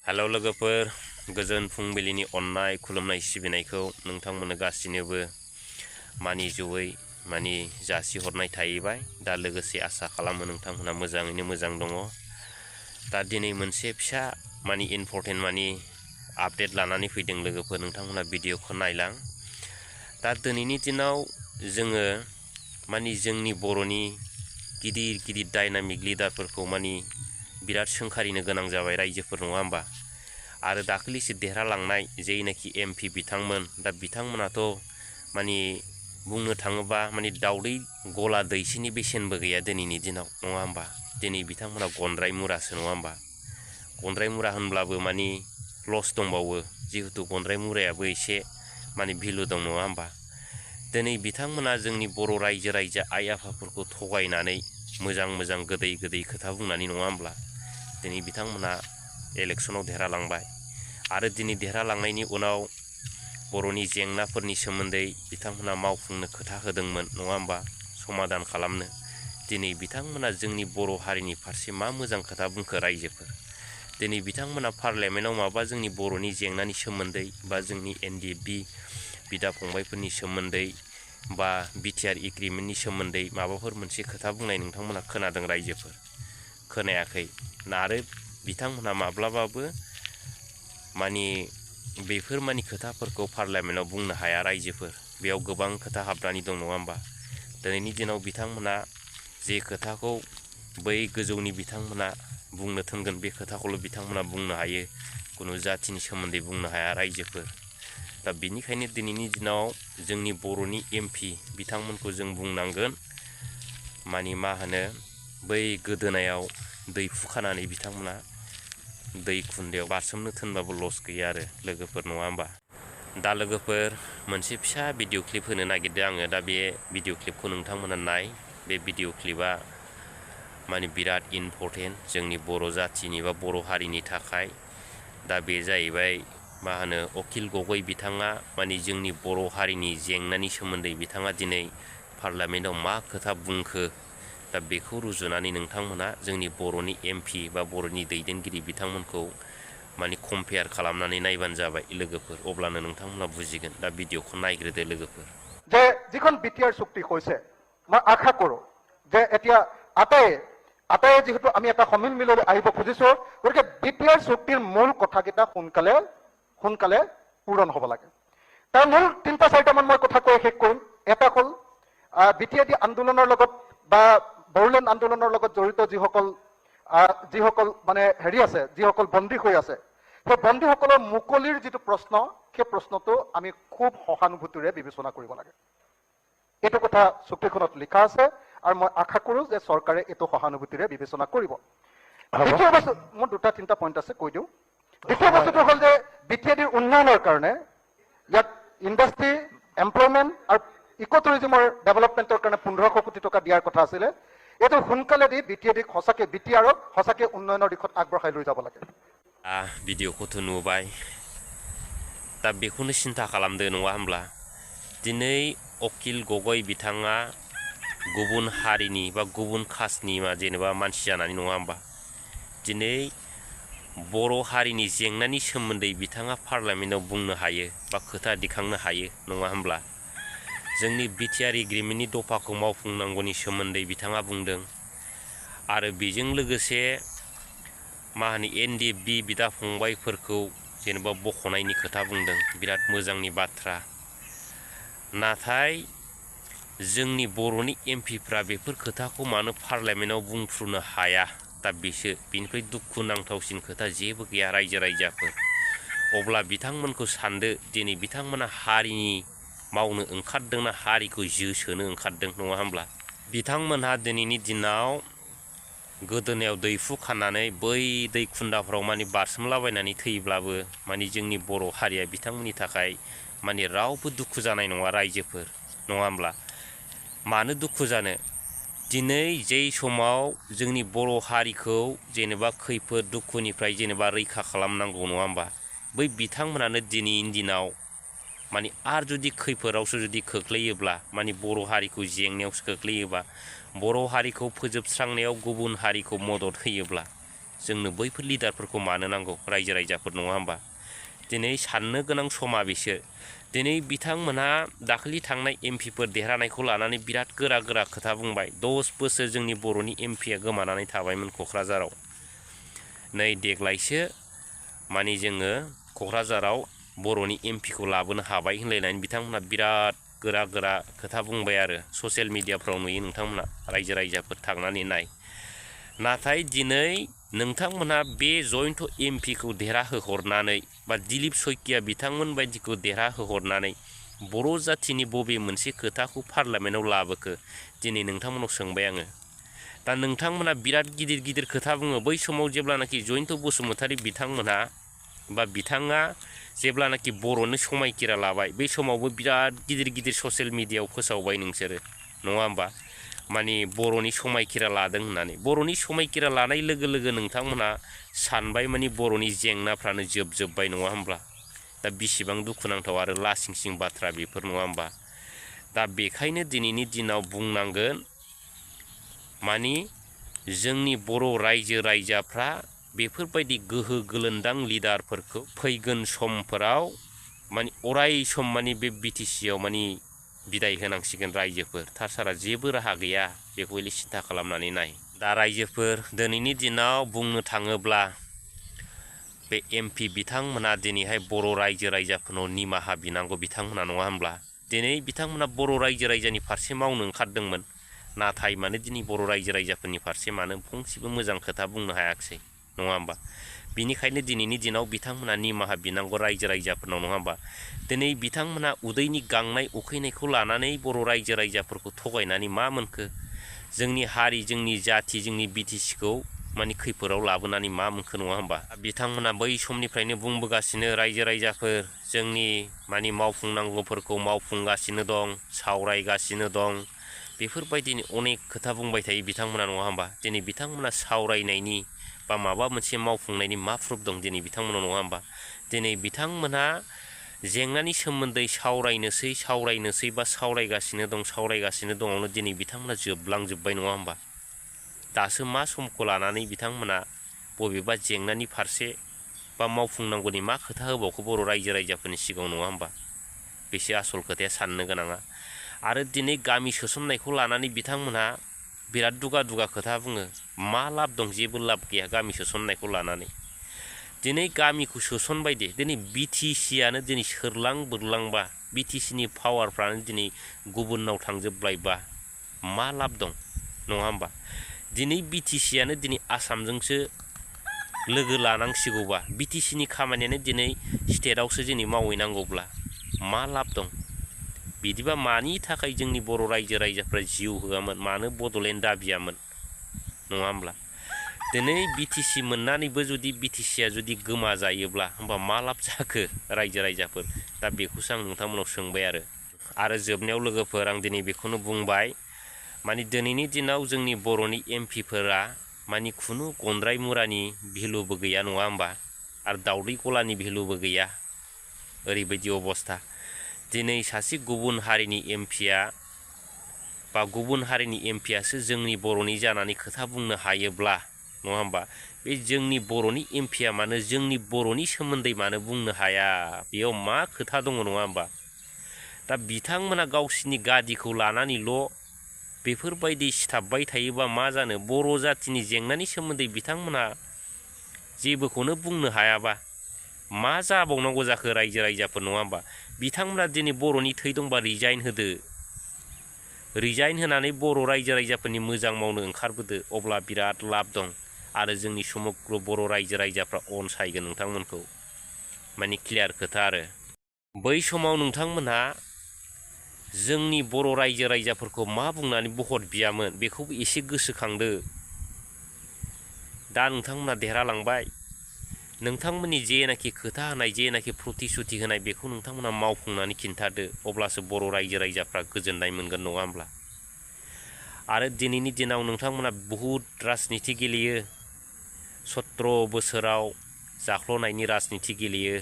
Hello लोगोफोर गोजोन फुंबिलिनि अननाय खुलुमनाय सिबिनायखौ नोंथांमोननो गासिनोबो मानि जयै मानि जासिहरनाय थाहैबाय। दा लोगोसे आसा खालामो नोंथांमोना मोजाङैनो मोजां दङ। दा दिनै मोनसे फिसा मानि इम्परटेन्ट मानि आपडेट लानानै फैदों लोगोफोर, नोंथांमोना भिडिअखौ नायलां। दा दिनैनि दिनाव जोङो मानि जोंनि बर'नि गिदिर गिदिर डायनामिक लिडारफोरखौ मानि बिराद सोंखारिनो गोनां जाबाय रायजोफोर, नङा होमबा? आरो दाखालिसो देरहालांनाय जेनाखि एमपि बिथांमोन, दा बिथांमोनाथ' मानि बुंनो थाङोबा मानि दाउदै गला दैसेनि बेसेनबो गैया दिनैनि दिनाव, नङा होमबा? दिनै बिथांमोना गनद्राय मुरासो, नङा होमबा? गनद्राय मुरा होनब्लाबो मानि लस दंबावो, जिहेथु गनद्राय मुरायाबो एसे मानि भेलु दं, नङा होमबा? दिनै बिथांमोना जोंनि बर' रायजो आइ आफाफोरखौ थगायनानै मोजां मोजां गोदै गोदै खोथा बुंनानै, नङा होमब्ला? दिनै बिथांमोना इलेक्सनाव देरहालांबाय आरो दिनै देरहालांनायनि उनाव बर'नि जेंनाफोरनि सोमोन्दै बिथांमोना मावफुंनो खोथा होदोंमोन, नङा होमबा? समाधान खालामनो। दिनै बिथांमोना जोंनि बर' हारिनि फारसे मा मोजां खोथा बुंखो रायजोफोर? दिनै बिथांमोना पार्लियामेन्टआव माबा जोंनि बर'नि जेंनानि सोमोन्दै बा जोंनि एनडिएफबि बिदा फंबायफोरनि सोमोन्दै बा बिटिआर एग्रिमेन्टनि सोमोन्दै माबाफोर मोनसे खोथा बुंनाय नोंथांमोना खोनादों रायजोफोर? खोनायाखै। आरो बिथांमोनहा माब्लाबाबो मानि बेफोर मानि खोथाफोरखौ पार्लियामेन्टआव बुंनो हाया रायजोफोर। बेयाव गोबां खोथा हाबनानै दं, नङा होमबा? दिनैनि दिनाव बिथांमोना जे खोथाखौ बै गोजौनि बिथांमोना बुंनो थोनगोन बे खोथाखौल' बिथांमोना बुंनो हायो, खुनु जाथिनि सोमोन्दै बुंनो हाया रायजोफोर। दा बिनिखायनो दिनैनि दिनाव जोंनि बर'नि एमपि बिथांमोनखौ जों बुंनांगोन मानि मा होनो, बै गोदोनायाव दैहु खानानै बिथांमोना दै खुन्दायाव बारसोमनो थोनबाबो लस गैया आरो लोगोफोर, नङा होमबा? दा लोगोफोर मोनसे फिसा भिडिअ क्लिप होनो नागिरदों आङो। दा बे भिडिअ क्लिपखौ नोंथांमोना नाय। बे भिडिअ क्लिपआ मानि बिराद इम्परटेन्ट जोंनि बर' जाथिनि बा बर' हारिनि थाखाय। दा बे जाहैबाय मा होनो, अखिल गगৈ बिथाङा मानि जोंनि बर' हारिनि जेंनानि सोमोन्दै बिथाङा दिनै पार्लियामेन्टआव मा खोथा बुंखो, दा बेखौ रुजुनानै नोंथांमोना जोंनि बर'नि एमपि बा बर'नि दैदेनगिरि बिथांमोनखौ मानि कम्पेयार खालामनानै नायबानो जाबाय लोगोफोर, अब्लानो नोंथांमोना बुजिगोन। दा भिडिअखौ नायग्रोदो लोगोफोर। যে যিখন বিটিআৰ চুক্তি হৈছে, মই আশা কৰোঁ যে এতিয়া আটায়ে যিহেতু আমি এটা সমিল মিললৈ আহিব খুজিছোঁ, গতিকে বিটিআৰ চুক্তিৰ মূল কথাকেইটা সোনকালে পূৰণ হ'ব লাগে। তাৰ মূল ৩-৪টামান মই কথা কৈ শেষ কৰিম। এটা হ'ল বিটিআৰডি আন্দোলনৰ লগত বা বড়োলেণ্ড আন্দোলনৰ লগত জড়িত যিসকল মানে আছে, যিসকল বন্দী হৈ আছে, সেই বন্দীসকলৰ মুকলিৰ যিটো প্ৰশ্ন, সেই প্ৰশ্নটো আমি খুব সহানুভূতিৰে বিবেচনা কৰিব লাগে। এইটো কথা চুক্তিখনত লিখা আছে আৰু মই আশা কৰোঁ যে চৰকাৰে এইটো সহানুভূতিৰে বিবেচনা কৰিব। দ্বিতীয় বস্তু, মোৰ 2-3টা পইণ্ট আছে, কৈ দিওঁ। দ্বিতীয় বস্তুটো হ'ল যে বিটিআৰডিৰ উন্নয়নৰ কাৰণে ইয়াত ইণ্ডাষ্ট্ৰী, এমপ্লয়মেণ্ট আৰু ইক' টুৰিজিমৰ ডেভেলপমেণ্টৰ কাৰণে 1500 কোটি টকা দিয়াৰ কথা আছিলে। এইটো সোনকালে দি বিটিআৰডিক বিটিআৰক সঁচাকৈ উন্নয়নৰ দিশত আগবঢ়াই লৈ যাব লাগে। भिडिअखौथ' नुबाय। दा बेखौनो सिन्था खालामदो, नङा होमब्ला? दिनै अखिल गगৈ बिथाङा गुबुन हारिनि बा गुबुन कास्टनि जेनेबा मानसि जानानै, नङा होमबा? दिनै बर' हारिनि जेंनानि सोमोन्दै बिथाङा पार्लियामेन्टआव बुंनो हायो बा खोथा दिखांनो हायो, नङा होमब्ला? जोंनि बिटिआर एग्रिमेन्टनि दफाखौ मावफुंनांगौनि सोमोन्दै बिथाङा बुंदों आरो बेजों लोगोसे मा होनो एनडिएफबि बिदा फंबायफोरखौ जेनेबा बख'नायनि खोथा बुंदों। बिराद मोजांनि बाथ्रा। नाथाय जोंनि बर'नि एमपिफ्रा बेफोर खोथाखौ मानो पार्लियामेन्टआव बुंफ्रुनो हाया? दा बिनिफ्राय दुखु नांथावसिन खोथा जेबो गैया रायजोफोर। अब्ला बिथांमोनखौ सानदो, दिनै बिथांमोना हारिनि मावनो ओंखारदोंना हारिखौ जोसोनो ओंखारदों, नङा होमब्ला? बिथांमोनहा दिनैनि दिनाव गोदोनायाव दैहु खानानै बै दै खुन्दाफ्राव मानि बारसोमलाबायनानै थैब्लाबो मानि जोंनि बर' हारिया बिथांमोननि थाखाय मानि रावबो दुखु जानाय नङा रायजोफोर, नङा होमब्ला? मानो दुखु जानो? दिनै जे समाव जोंनि बर' हारिखौ जेनेबा खैफोद दुखुनिफ्राय जेनेबा रैखा खालामनांगौ, नङा होमबा? बै बिथांमोनानो दिनैनि दिनाव मानि आरो जुदि खैफोदावसो जुदि खोख्लैयोब्ला, मानि बर' हारिखौ जेंनायावसो खोख्लैयोबा, बर' हारिखौ फोजोबस्रांनायाव गुबुन हारिखौ मदद होयोब्ला, जोंनो बैफोर लिडारफोरखौ मानो नांगौ रायजो राजाफोर नङा होमबा दिनै साननो गोनां समा बिसोर दिनै बिथांमोनहा दाखालि थांनाय एमपिफोर देरहानायखौ लानानै बिराद गोरा गोरा खोथा बुंबाय 10 बोसोर जोंनि बर'नि एमपिया गोमानानै थाबायमोन क'क्राझाराव नै देग्लायसो माने जोङो क'क्राझाराव बर'नि एमपिखौ लाबोनो हाबाय होनलायनानै बिथांमोनहा बिराद गोरा गोरा खोथा बुंबाय आरो ससियेल मिडियाफ्राव नुयो नोंथांमोना रायजो राजाफोर थांनानै नाय नाथाय दिनै नोंथांमोनहा बे जयन्त एमपिखौ देरहाहोहरनानै बा दिलीप सयकिया बिथांमोन बायदिखौ देरहाहोहरनानै बर' जाथिनि बबे मोनसे खोथाखौ पार्लियामेन्टआव लाबोखो दिनै नोंथांमोनाव सोंबाय आङो दा नोंथांमोना बिराद गिदिर गिदिर खोथा बुङो बै समाव जेब्लानाखि जयन्त बसुमतारी बिथांमोनहा बा बिथाङा जेब्लानाखि बर'नो समायखिरा लाबाय बै समावबो बिराद गिदिर गिदिर ससियेल मिडियाआव फोसावबाय नोंसोरो नङा होमबा माने बर'नि समायखिरा लादों होननानै बर'नि समायखिरा लानाय लोगो लोगो नोंथांमोनहा सानबाय माने बर'नि जेंनाफ्रानो जोबजोब्बाय नङा होमब्ला दा बिसिबां दुखुनांथाव आरो लासिंसिं बाथ्रा बेफोर नङा होमबा दा बेखायनो दिनैनि दिनाव बुंनांगोन माने जोंनि बर' रायजो राजाफ्रा बेफोरबायदि गोहो गोलोन्दां लिडारफोरखौ फैगोन समफोराव माने अराय सम माने बे बिटिसिआव माने बिदाय होनांसिगोन रायजोफोर थारसारा जेबो राहा गैया बेखौ एसे सिन्था खालामनानै नाय दा रायजोफोर दिनैनि दिनाव बुंनो थाङोब्ला बे एमपि बिथांमोना दिनैहाय बर' रायजो राजाफोरनाव निमाहा बिनांगौ बिथांमोना नङा होमब्ला दिनै बिथांमोना बर' रायजो राजानि फारसे मावनो ओंखारदोंमोन नाथाय मानो दिनै बर' रायजो राजाफोरनि फारसे मानो फंसेबो मोजां खोथा बुंनो हायाखिसै नङा होमबा बिनिखायनो दिनैनि दिनाव बिथांमोना निमाहा बिनांगौ रायजो राजाफोरनाव नङा होमबा दिनै बिथांमोना उदैनि गांनाय उखैनायखौ लानानै बर' रायजो राजाफोरखौ थगायनानै मा मोनखो जोंनि हारि जोंनि जाथि जोंनि बिटिसिखौ माने खैफोदाव लाबोनानै मा मोनखो नङा होमबा बिथांमोना बै समनिफ्रायनो बुंबोगासिनो रायजो राजाफोर जोंनि माने मावफुंनांगौफोरखौ मावफुंगासिनो दं सावरायगासिनो दं बेफोरबायदिनो अनेक खोथा बुंबाय थायो बिथांमोना नङा होमबा दिनै बिथांमोना सावरायनायनि बा माबा मोनसे मावफुंनायनि मा प्रुफ दं दिनै बिथांमोना नङा होमबा दिनै बिथांमोनहा जेंनानि सोमोन्दै सावरायनोसै बा सावरायगासिनो दङावनो दिनै बिथांमोना जोबलांजोब्बाय नङा होमबा दासो मा समखौ लानानै बिथांमोना बबेबा जेंनानि फारसे बा मावफुंनांगौनि मा खोथा होबावखो बर' रायजो राजाफोरनि सिगाङाव नङा होमबा बेसो आसल खोथाया साननो गोनाङा आरो दिनै गामि सोसननायखौ लानानै बिथांमोनहा बिराद दुगा दुगा खोथा बुङो मा लाब दं जेबो लाब गैया गामि सोसननायखौ लानानै दिनै गामिखौ सोसनबाय दे दिनै बिटिसिआनो दिनै सोरलां बोरलांबा बिटिसिनि पावारफ्रानो दिनै गुबुननाव थांजोबलायबा मा लाब दं नङा होमबा दिनै बिटिसिआनो दिनै आसामजोंसो लोगो लानांसिगौबा बिटिसिनि खामानियानो दिनै स्टेटआवसो दिनै मावहैनांगौब्ला मा लाब दं बिदिबा मानि थाखाय जोंनि बर' रायजो राजाफ्रा जिउ होआमोन मानो बड'लेण्ड दाबियामोन नङा होमब्ला दिनै बिटिसि मोननानैबो जुदि बिटिसिआ जुदि गोमाजायोब्ला होमबा मा लाब जाखो रायजो राजाफोर दा बेखौसो आं नोंथांमोनाव सोंबाय आरो जोबनायाव लोगोफोर आं दिनै बेखौनो बुंबाय माने दिनैनि दिनाव जोंनि बर'नि एमपिफोरा माने खुनु गन्द्राय मुरानि भेलुबो गैया नङा होमबा आरो दावदै गलानि भेलुबो गैया ओरैबायदि अबस्था दिनै सासे गुबुन हारिनि एमपिया बा गुबुन हारिनि एमपियासो जोंनि बर'नि जानानै खोथा बुंनो हायोब्ला नङा होमबा बे जोंनि बर'नि एमपिया मानो जोंनि बर'नि सोमोन्दै मानो बुंनो हाया बेयाव मा खोथा दङ नङा होमबा दा बिथांमोना गावसिनि गादिखौ लानानैल' बेफोरबायदि सिथाबबाय थायोबा मा जानो बर' जाथिनि जेंनानि सोमोन्दै बिथांमोना जेबोखौनो बुंनो हायाबा मा जाबावनांगौ जाखो रायजो राजाफोर नङा होमबा बिथांमोना दिनै बर'नि थै दंबा रिजाइन होदो रिजाइन होनानै बर' रायजो राजाफोरनि मोजां मावनो ओंखारबोदो अब्ला बिराद लाब दं आरो जोंनि समग्र बर' रायजो राजाफ्रा अनसायगोन नोंथांमोनखौ माने क्लियार खोथा आरो बै समाव नोंथांमोनहा जोंनि बर' रायजो राजाफोरखौ मा बुंनानै भट बियामोन बेखौबो एसे गोसोखांदो दा नोंथांमोना देरहालांबाय नोंथांमोननि जेनाखि खोथा होनाय जेनाखि प्रतिश्रुति होनाय बेखौ नोंथांमोना मावफुंनानै खिन्थादो अब्लासो बर' रायजो राजाफ्रा गोजोननाय मोनगोन नङा होमब्ला आरो दिनैनि दिनाव नोंथांमोना बहुद राजनिति गेलेयो 17 बोसोराव जाख्ल'नायनि राजनिति गेलेयो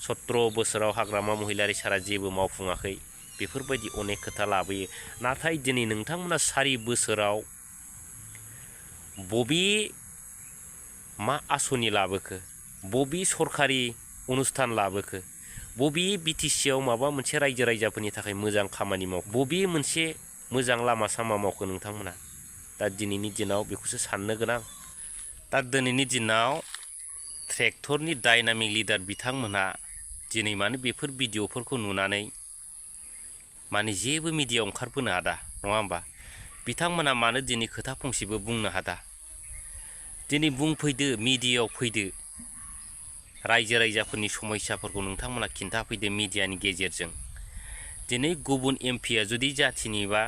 17 बोसोराव हाग्रामा महिलारि सारा जेबो मावफुङाखै बेफोरबायदि अनेक खोथा लाबोयो नाथाय दिनै नोंथांमोना 4 बोसोराव बबे मा आसनि लाबोखो बबे सरखारि अनुस्थान लाबोखो बबे बिटिसिआव माबा मोनसे रायजो राजाफोरनि थाखाय मोजां खामानि माव बबे मोनसे मोजां लामा सामा मावखो नोंथांमोना दा दिनैनि दिनाव बेखौसो साननो गोनां दा दिनैनि दिनाव ट्रेक्टरनि डायनामिक लिडार बिथांमोनहा दिनै मानो बेफोर भिडिअफोरखौ नुनानै माने जेबो मिडियायाव ओंखारबोनो हादा नङा होमबा बिथांमोना मानो दिनै खोथा फंसेबो बुंनो हादा दिनै बुंफैदो मिडियायाव फैदो रायजो राजाफोरनि समस्याफोरखौ नोंथांमोना खिन्थाफैदो मिडियानि गेजेरजों दिनै गुबुन एमपिया जुदि जाथिनि बा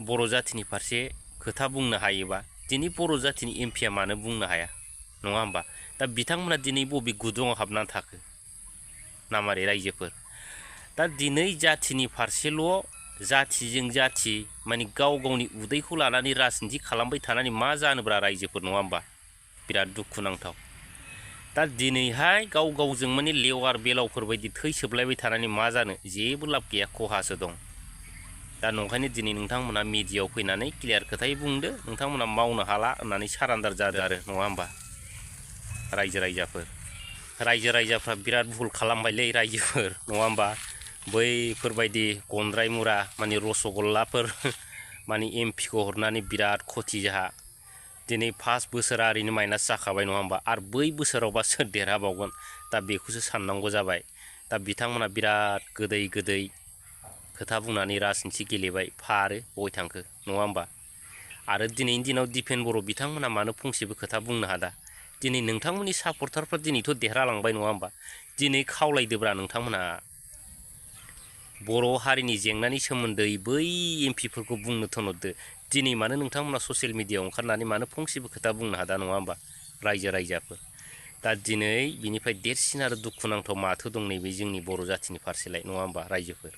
बर' जाथिनि फारसे खोथा बुंनो हायोबा दिनै बर' जाथिनि एमपिया मानो बुंनो हाया नङा होमबा दा बिथांमोना दिनै बबे गुदुङाव हाबनानै थाखो नामारि रायजोफोर दा दिनै जाथिनि फारसेल' जाथिजों जाथि माने गाव गावनि उदैखौ लानानै राजनिति खालामबाय थानानै मा जानोब्रा रायजोफोर नङा होमबा बिराद दुखुनांथाव दा दिनैहाय गाव गावजों माने लेवार बेलावफोर बायदि थै सोबलायबाय थानानै मा जानो जेबो लाब गैया खहासो दं दा नंखायनो दिनै नोंथांमोना मिडियायाव फैनानै क्लियार खोथायै बुंदो नोंथांमोना मावनो हाला होननानै सारान्डार जादो आरो नङा होमबा रायजो राजाफ्रा बिराद भुल खालामबायलै रायजोफोर नङा होमबा बैफोरबायदि गन्द्राय मुरा माने रसगल्लाफोर माने एमपिखौ हरनानै बिराद खथि जाहा दिनै फार्स्ट बोसोरा ओरैनो माइनास जाखाबाय नङा होमबा आरो बै बोसोरावबा सोर देरहाबावगोन दा बेखौसो साननांगौ जाबाय दा बिथांमोना बिराद गोदै खोथा बुंनानै राजनिति गेलेबाय फारो बय थांखो नङा होमबा आरो दिनैनि दिनाव दिपेन बर' बिथांमोना मानो फंसेबो खोथा बुंनो हादा दिनै नोंथांमोननि सापर्टारफ्रा दिनैथ' देरहालांबाय नङा होमबा दिनै खावलायदोब्रा नोंथांमोना बर' हारिनि जेंनानि सोमोन्दै बै एमपिफोरखौ बुंनो थोनहरदो दिनै मानो नोंथांमोना ससियेल मिडियायाव ओंखारनानै मानो फंसेबो खोथा बुंनो हादा नङा होमबा रायजोफोर दा दिनै बिनिफ्राय देरसिन आरो दुखुनांथाव माथो दं नैबे जोंनि बर' जाथिनि फारसेलाय नङा होमबा रायजोफोर